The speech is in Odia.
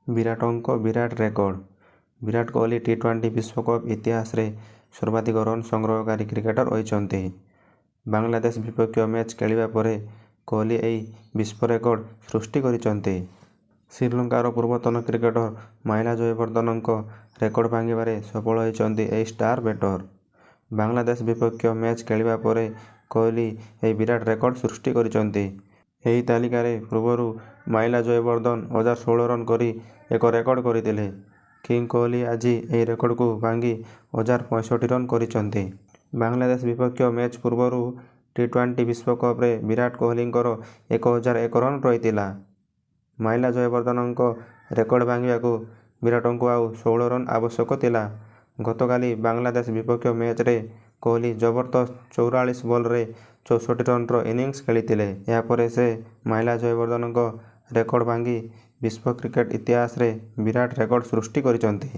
ବିରାଟଙ୍କ ବିରାଟ ରେକର୍ଡ। ବିରାଟ କୋହଲି ଟି-ଟ୍ୱେଣ୍ଟି ବିଶ୍ୱକପ ଇତିହାସରେ ସର୍ବାଧିକ ରନ୍ ସଂଗ୍ରହକାରୀ କ୍ରିକେଟର ହୋଇଛନ୍ତି। ବାଂଲାଦେଶ ବିପକ୍ଷ ମ୍ୟାଚ୍ ଖେଳିବା ପରେ କୋହଲି ଏହି ବିଶ୍ୱ ରେକର୍ଡ ସୃଷ୍ଟି କରିଛନ୍ତି। ଶ୍ରୀଲଙ୍କାର ପୂର୍ବତନ କ୍ରିକେଟର ମାହେଲା ଜୟବର୍ଦ୍ଧନଙ୍କ ରେକର୍ଡ ଭାଙ୍ଗିବାରେ ସଫଳ ହୋଇଛନ୍ତି ଏହି ଷ୍ଟାର ବ୍ୟାଟର। ବାଂଲାଦେଶ ବିପକ୍ଷ ମ୍ୟାଚ୍ ଖେଳିବା ପରେ କୋହଲି ଏହି ବିରାଟ ରେକର୍ଡ ସୃଷ୍ଟି କରିଛନ୍ତି। ଏହି ତାଲିକାରେ ପୂର୍ବରୁ ମାହେଲା ଜୟବର୍ଦ୍ଧନ 1016 ରନ୍ କରି ଏକ ରେକର୍ଡ କରିଥିଲେ। କିଙ୍ଗ କୋହଲି ଆଜି ଏହି ରେକର୍ଡକୁ ଭାଙ୍ଗି 1065 ରନ୍ କରିଛନ୍ତି। ବାଂଲାଦେଶ ବିପକ୍ଷ ମ୍ୟାଚ୍ ପୂର୍ବରୁ ଟି-ଟ୍ୱେଣ୍ଟି ବିଶ୍ୱକପରେ ବିରାଟ କୋହଲିଙ୍କର 1001 ରନ୍ ରହିଥିଲା। ମାହେଲା ଜୟବର୍ଦ୍ଧନଙ୍କ ରେକର୍ଡ ଭାଙ୍ଗିବାକୁ ବିରାଟଙ୍କୁ ଆଉ 16 ରନ୍ ଆବଶ୍ୟକ ଥିଲା। ଗତକାଲି ବାଂଲାଦେଶ ବିପକ୍ଷ ମ୍ୟାଚରେ କୋହଲି ଜବରଦସ୍ତ 44 ବଲରେ 64 ରନର ଇନିଂସ ଖେଳିଥିଲେ। ଏହାପରେ ସେ ମାହେଲା ଜୟବର୍ଦ୍ଧନଙ୍କ ରେକର୍ଡ ଭାଙ୍ଗି ବିଶ୍ୱ କ୍ରିକେଟ ଇତିହାସରେ ବିରାଟ ରେକର୍ଡ ସୃଷ୍ଟି କରିଛନ୍ତି।